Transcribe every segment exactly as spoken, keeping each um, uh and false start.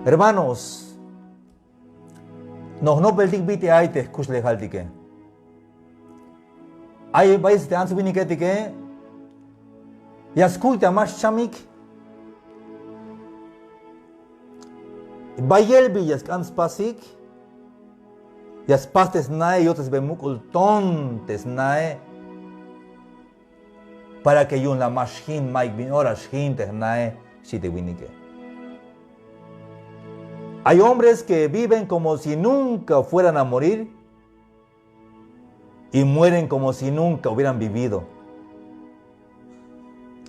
Hermanos, nojnopeltik bit'il ay te jkuxlejaltike. Ay bayel te ants winiketike ya skuy te ma xchamik. Bayel bin ya sk'an spasik, ya spas te snae, yotsesbe muk'ul ton te snae, para que yu'un la ma xjin, mayuk bin ora xjin te jnae, xchi te winike. Hay hombres que viven como si nunca fueran a morir y mueren como si nunca hubieran vivido.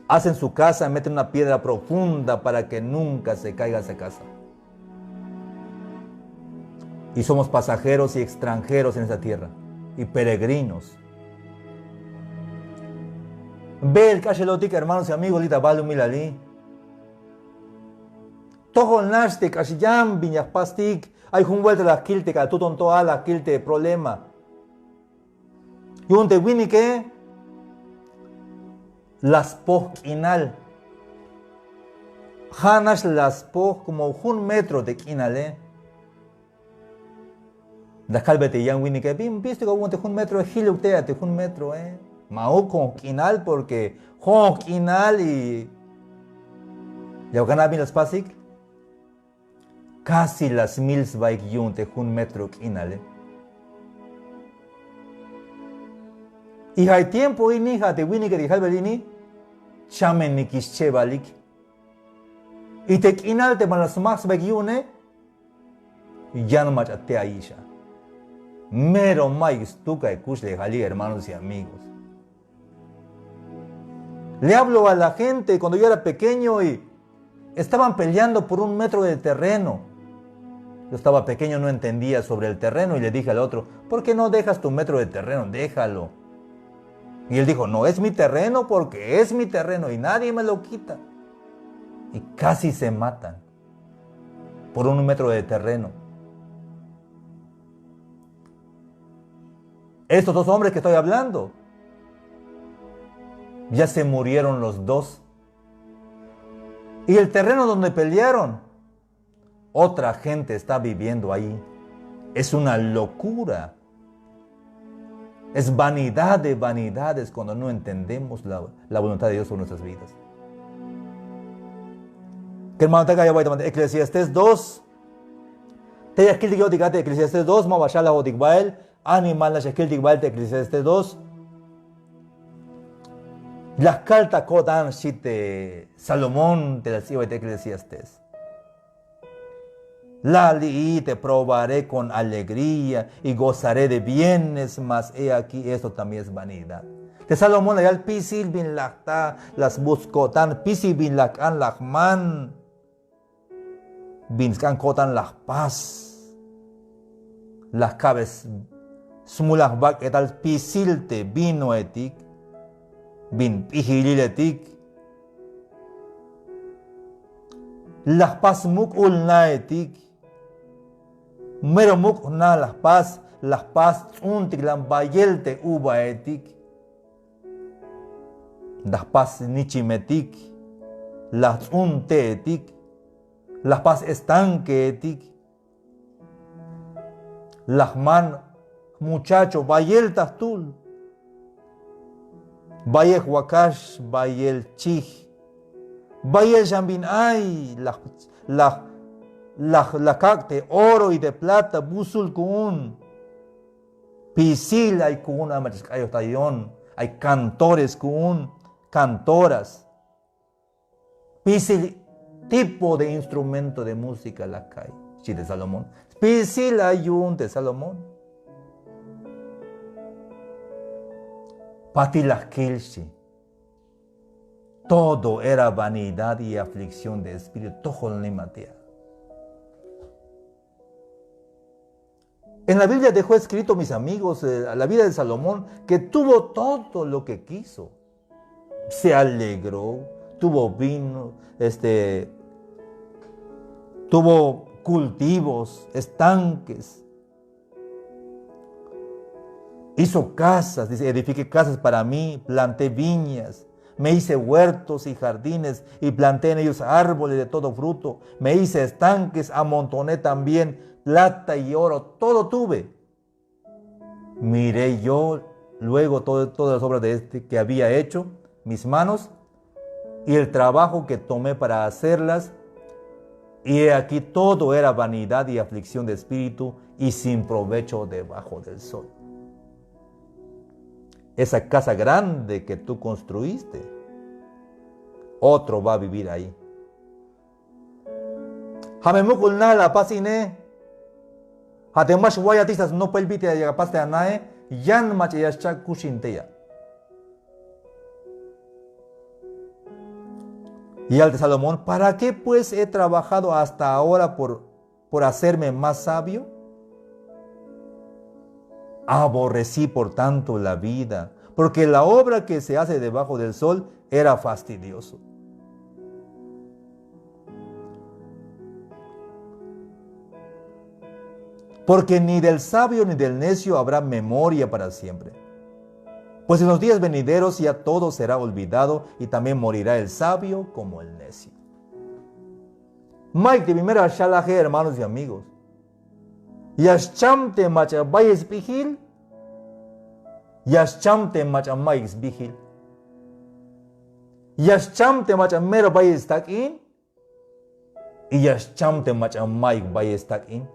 Hacen su casa, meten una piedra profunda para que nunca se caiga esa casa. Y somos pasajeros y extranjeros en esta tierra y peregrinos. Beel k'axelotik, hermanos y amigos, li' ta balumilali. Tojol nax te k'ax yan bin ya jpastik. Ay jun vuelta la jkil te k'al tuton to a, la jkil te problema. Yu'un te winike la spoj k'inal. Ja' nax la spoj como jun metro te k'inale. La kalbe te yan winike: ¿Bin bistuk awu'un te jun metro? Jiluk tey a te jun metro, eh. Ma'uk, jo'on jk'inal, porque jo'on jk'inal y ya ganan bin la spasik. Casi la smil sbaik yu'un te jun metro k'inale. Y ja' tiempo ini, ja' te winike te kalbel ini, chamenikix chebalik. Y te k'inal te ma la smaj sbaik yu'une, yan mach'a tey ayix a. Mero mayuk stuk a kuxlejali, hermanos y amigos. Le hablo a la gente cuando yo era pequeño y estaban peleando por un metro de terreno. Yo estaba pequeño, no entendía sobre el terreno y le dije al otro: "¿Por qué no dejas tu metro de terreno? Déjalo". Y él dijo: "No, es mi terreno porque es mi terreno y nadie me lo quita". Y casi se matan por un metro de terreno. Estos dos hombres que estoy hablando, ya se murieron los dos. Y el terreno donde pelearon, otra gente está viviendo ahí. Es una locura. Es vanidad de vanidades cuando no entendemos la, la voluntad de Dios sobre nuestras vidas. Kermanotak, ya voy a tomar Eclesiastés dos. Tey ya kiltik yo'tik a te Eclesiastés dos, ma ba xalajotik bael. Animal nax ya kiltik bael te Eclesiastés dos. La jkal ta ko'tan, xchi te Salomón te la sts'ibay te Eclesiastés. La li'i te probaré con alegría y gozaré de bienes, mas he aquí, esto también es vanidad. Te Salomón la yal: pisil bin la jta, la sbuts ko'tan, pisil bin la jk'an, la jman. Bin sk'an ko'tan la jpas. La jkabe smulaj bak'etal, spisil te vinoetik, bin p'ijililetik. La jpas muk'ul naetik. Mero muk' jna la jpas, la jpas ts'untiklan bayel te uvaetik. La jpas nichimetik, la jts'un te'etik, la jpas estanqueetik, la jman jmuchacho bayel ta jtul, bayel jwakax, bayel chij, bayel xan bin ay, la, la, la, la kak' te oro y te plata, busul ku'un. Spisil ay ku'un, ay mach'a sk'ayojtayon, ay cantores ku'un, cantoras. Spisil tipo de instrumento de música la ka'iy, xchi te Salomón. Spisil ay yu'un te Salomón. Patil la jkil, xchi. Todo era vanidad y aflicción de espíritu, tojol nima tey a. En la Biblia dejó escrito, mis amigos, eh, la vida de Salomón, que tuvo todo lo que quiso. Se alegró, tuvo vino, este, tuvo cultivos, estanques. Hizo casas, dice: "Edifiqué casas para mí, planté viñas, Me hice huertos y jardines y planté en ellos árboles de todo fruto. Me hice estanques, amontoné también plata y oro, todo tuve. Miré yo luego todo- todas las obras de este que había hecho mis manos y el trabajo que tomé para hacerlas, y he aquí todo era vanidad y aflicción de espíritu y sin provecho debajo del sol. Esa casa grande que tú construiste, otro va a vivir ahí. Ja' me muk'ul na la apas ine. Ja' te ma xwayatix ta snopel bit'il ya apas te anae, yan mach'a ya xcha'kuxin tey a. Yal te Salomón: ¿Para qué pues he trabajado hasta ahora por, por hacerme más sabio? Aborrecí por tanto la vida, porque la obra que se hace debajo del sol era fastidioso. Porque ni del sabio ni del necio habrá memoria para siempre. Pues en los días venideros ya todo será olvidado y también morirá el sabio como el necio. Mayuk te bin mero ya xalaje, hermanos y amigos. Ya xcham te mach'a bayel sp'ijil, ya xcham te mach'a mayuk sp'ijil. Ya xcham te mach'a mero bayel stak'in, y ya xcham te mach'a mayuk bayel stak'in.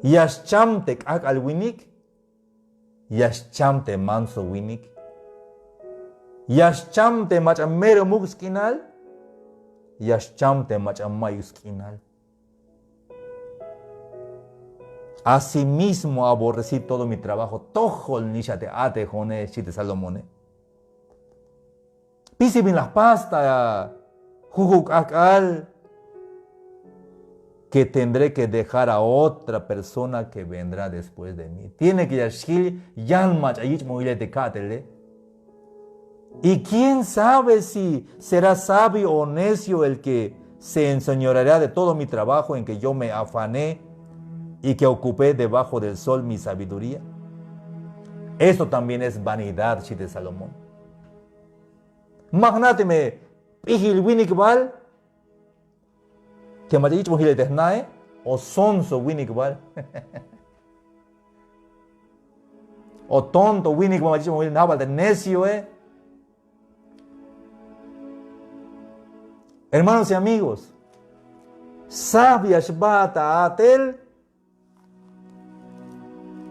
Ya xcham te k'ajk'al winik, ya xcham te manso winik. Ya xcham te mach'a mero muk' sk'inal, ya xcham te mach'a mayuk sk'inal. Asimismo aborrecí todo mi trabajo, tojol nix a te a'tejone, xchi te Salomone. Pisil bin la jpas ta jujun k'ajk'al que tendré que dejar a otra persona que vendrá después de mí. Tiene que ya xjil yan mach'a yich'bonjilel te ka'tele. Y quién sabe si será sabio o necio el que se enseñoreará de todo mi trabajo en que yo me afané y que ocupé debajo del sol mi sabiduría. Esto también es vanidad, xchi te Salomón. Ma jna' teme p'ijil winik bal, te mach'a yich'bon jilel te jna'e, o sonso winik bal. O tonto winik bal, mach'a yich'bon jilel, jna' bal te necioe. Hermanos y amigos, sabia xbaat ta a'tel,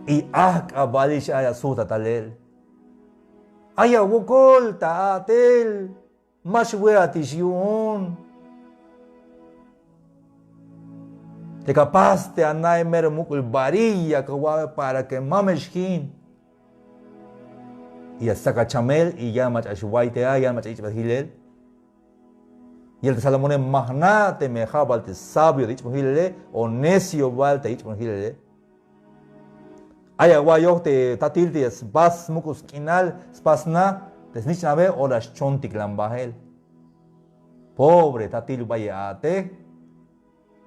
y ajk'abalix ay asujtat talel. Ay awokol ta a'tel, ma xwe'atix yu'un. Te ka pas te anae mero muk'ul varilla ka wa'be para que ma me xjin. Y ya stsakal chamel y yan mach'a xway te a, yan mach'a yich'bat jilel. Yal te Salomone, ma jna' teme ja' bal te sabio te yich'bon jilele o necio bal te yich'bon jilele. Ay awa'iyoj te tatil te ya spas muk'ul sk'inal, spas na, te snich'nabe ora xchontiklan bael. Pobre tatil, bayel a'tej,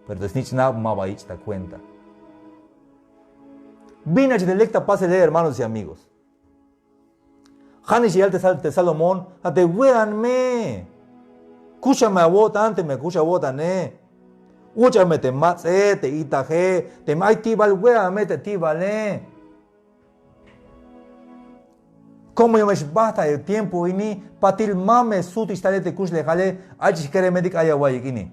pero te snich'nab ma ba yich' ta cuenta. Bin ach'ix te lek ta pasele, hermanos y amigos. Ja'nix ya yal te Sal-, te Salomón: ja' te we'an me. Kuxa me awo'tan teme kux awo'tane. Uch'a me te mats'e, te itaje, teme ay tibal, we'a me te tibale. Como ya me xbajt ta tiempo ini, patil ma me sutix talel te kuxlejale, ach'ix keremetik ay awa'iyik ini.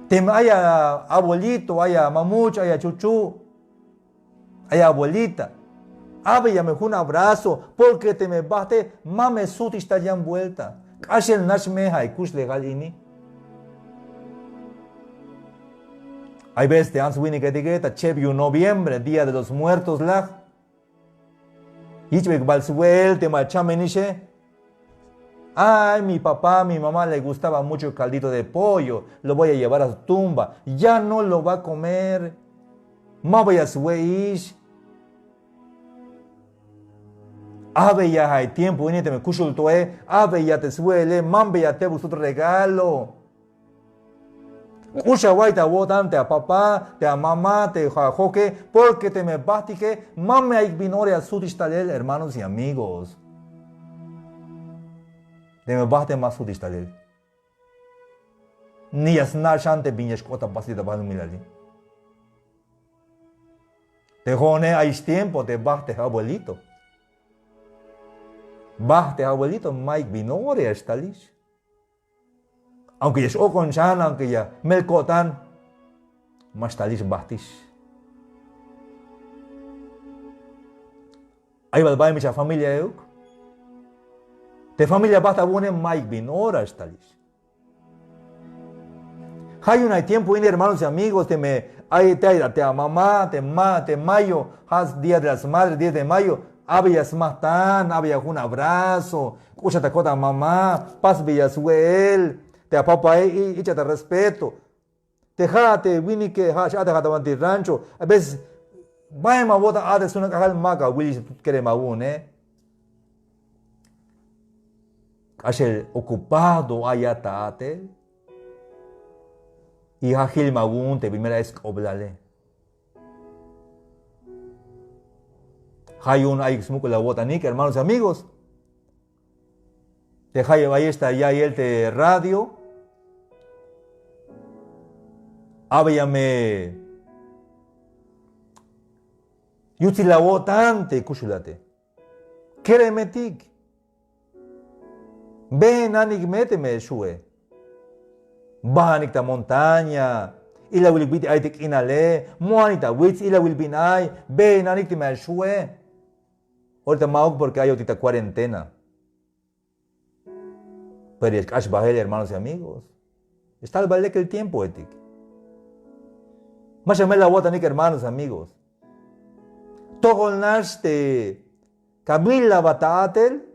Teme ay a abuelito, ay amamuch', ay achuchu', ay abuelita, abeya me jun abrazo, porque teme bajte ma me sutix tal yan vuelta. K'axel nax me ja' kuxlejal ini. Hay veces te ants winiketike ta cheb yu'un noviembre, Día de los Muertos laj, yich'beyik bal swe'el te ma chamenixe. Ay, mi papá, mi mamá le gustaba mucho caldito de pollo, lo voy a llevar a su tumba. Ya no lo va a comer. Ma ba ya swe'ix. Abeya ja' tiempo ini teme kuxul toe, abeya te swe'ele, mambeya tebuk sut regalo. K'ux awa'iy ta awo'tan te apapá, te amamá, te ajoke, porque teme bajtike ma me ayik bin ora ya sutix talel, hermanos y amigos. Teme bajt te ma sutix talel. Ni ya sna' xan te bin ya xk'ot ta pasel ta balumilali. Te jo'one ay xtiempo te bajt te abuelito. Bajt te abuelito, mayuk bin ora ya xtalix. Aunque ya x-ok'on xan, aunque ya mel ko'tan, ma xtalix, bajtix. Ay bal baemix a familia euk. Te familia bajt awu'une, mayuk bin ora xtalix. Ja' yu'un ay tiempo ini, hermanos y amigos, teme ay te ay te a mamá, te ma, te mayo, ja' día de las madres, diez de mayo, abeya smajtan, abeya jun abrazo, k'uxat ta ko'tan a mamá, pasbeya swe'el, te a papae i-, ich'at ta respeto. Te ja' te winike, ja' x-a'tejat ta banti rancho. A veces baem awo'tan a'tel sujunal k'ajk'al, ma ka wilix te tut kerem awu'une. K'axel ocupado ayat ta a'tel. Y ja' jilem awu'un te bin mero ay sk'oblale. Ja' yu'un ayuk smuk'ul awo'tanik, hermanos y amigos. Te jayeb ayex ta ya'iyel te radio, abeya me yutsil awo'tan te kuxulate. Keremetik. Beenanik me teme xue. Baanik ta montaña, ilawilik bit'il ay te k'inale, mooanik ta wits, ilawil bin ay, beenanik teme xue. Ahorita ma'uk porque ayotik ta cuarentena. Pero ya xk'ax bael, hermanos y amigos. Xtal bal lek el tiempoetik. Ma xamel awo'tanik, hermanos y amigos. Tojol nax te kamil abat ta a'tel.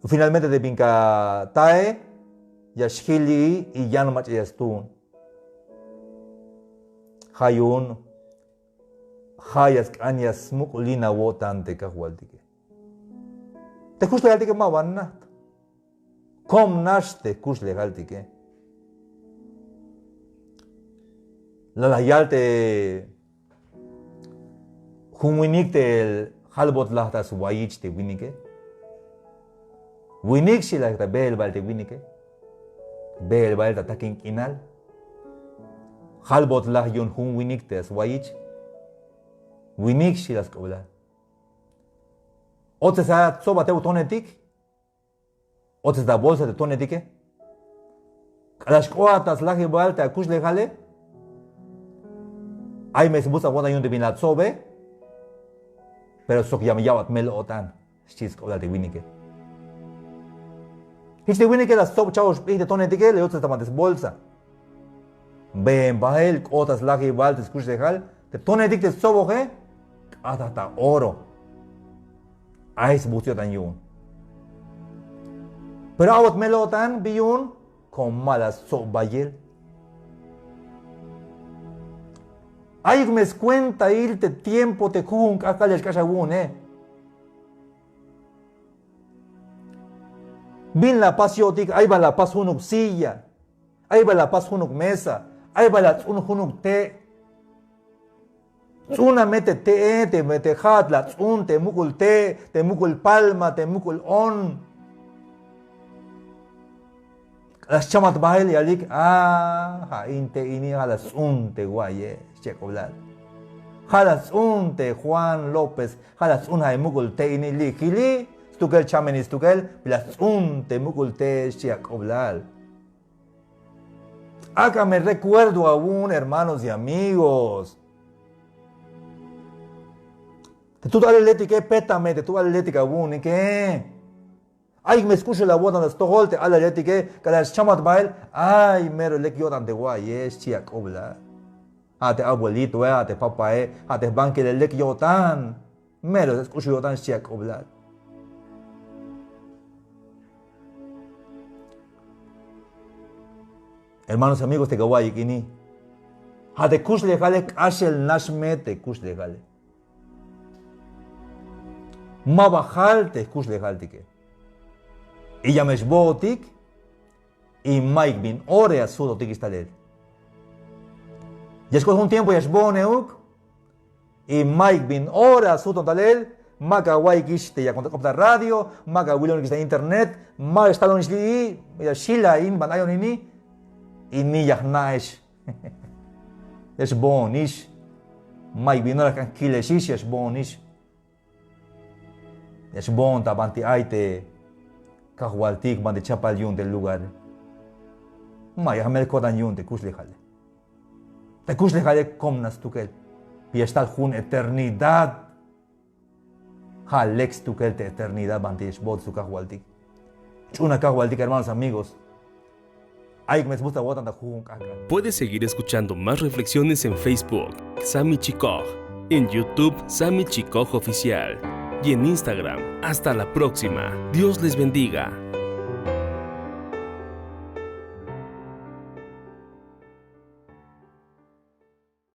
Finalmente te bin ka tae, ya xjiliy y yan mach'a ya stuun. Ja' yu'un ja' ya sk'an ya smuk'ulin awo'tan te kajwaltike. Te jkuxlejaltike ma ba najt. Kom nax te jkuxlejaltike. La la yal te jun winik te jalbot laj ta swayich te winike. Winik xi la ta beel bael te winike. Beel bael ta takin k'inal. Jalbot laj yu'un jun winik te swayich. Winik xi la sk'oblal. Otsesa tsoba te tonetik. Otsesa ta bolsa te tonetike. K'alal xk'oat ta slajibal te akuxlejale. Ay me sbuts awo'tan yu'un te bin la tsobe. Pero sok ya me ya'bat mel-o'tan. Xchi sk'oblal te winike. Jich te winike la stsob cha'ox p'ij te tonetike, la yotsej ta ma te sbolsa. Been bael k'ot ta slajibal te skuxlejal, te tonetik te stsoboje, k'ataj ta oro. Ay sbuts yo'tan yu'un. Pero a'bot mel-o'tan, bi yu'un, komo ma la stsob bayel. Ayuk me skuentail te tiempo te jujun k'ajk'al ya xk'ax awu'une. Bin la pas yo'tik, ay bal la pas junuk silla, ay bal la pas junuk mesa, ay bal la ts'un junuk te'. Ts'una me te te'e, te, te ja'at la ts'un te muk'ul te', te muk'ul palma, te muk'ul on. K'alal xchamat bael yalik, a, ja' in te' ini, ja' la sts'un te Guaye, xchi ak'oblal. Ja' la sts'un te Juan López, ja' la sts'un ja' in muk'ul te' ini, li' jili, stukel chamen stukel, la sts'un te muk'ul te', xchi ak'oblal. Ak'a me recuerdo awu'un, hermanos y amigos. Te tut alaletik, e, pétame te tut alaletik awu'unike. Ay me sk'uxul awo'tan ta stojol te alaletike, k'alal xchamat bael, ay mero lek yo'tan te Guaye, xchi ak'oblal. Ja' te abuelitoe, ja' te papae, ja' te jbankile lek yo'tan. Mero sk'uxul yo'tan, xchi ak'oblal. Hermanos, amigos, te kawa'iyik ini. Ja' te kuxlejale, k'axel nax me te kuxlejale. Ma ba jal te jkuxlejaltike. Y ya me xbootik, y mayuk bin ora ya sujtotikix talel. Ya xk'ot jun tiempo ya xboon euk, y mayuk bin ora ya sujton talel, Mak awa'iyikix te yakon ta k'op ta radio, mak awilonikix ta internet, mak xtalonix li'i, ya xila in ban ayon ini, ini ya jna'ex. Ya xboonix. Mayuk bin ora k'an kilexix, ya xboonix. Ya xboon ta banti ay te kajwaltik, banti chapal yu'un te lugare. Ma ya jmel ko'tan yu'un te kuxlejale. Te kuxlejale komna stukel. Ya xtal jun eternidad. Ja' lek stukel te eternidad banti ya xboot stukajwaltik. Ch'uuna kajwaltik, hermanos, amigos. Ayuk me sbujt' awo'tan ta jujun k'ahk'al. Puedes seguir escuchando más reflexiones en Facebook, Sami Chikoj, en YouTube, Sami Chikoj Oficial, y en Instagram. Hasta la próxima. Dios les bendiga.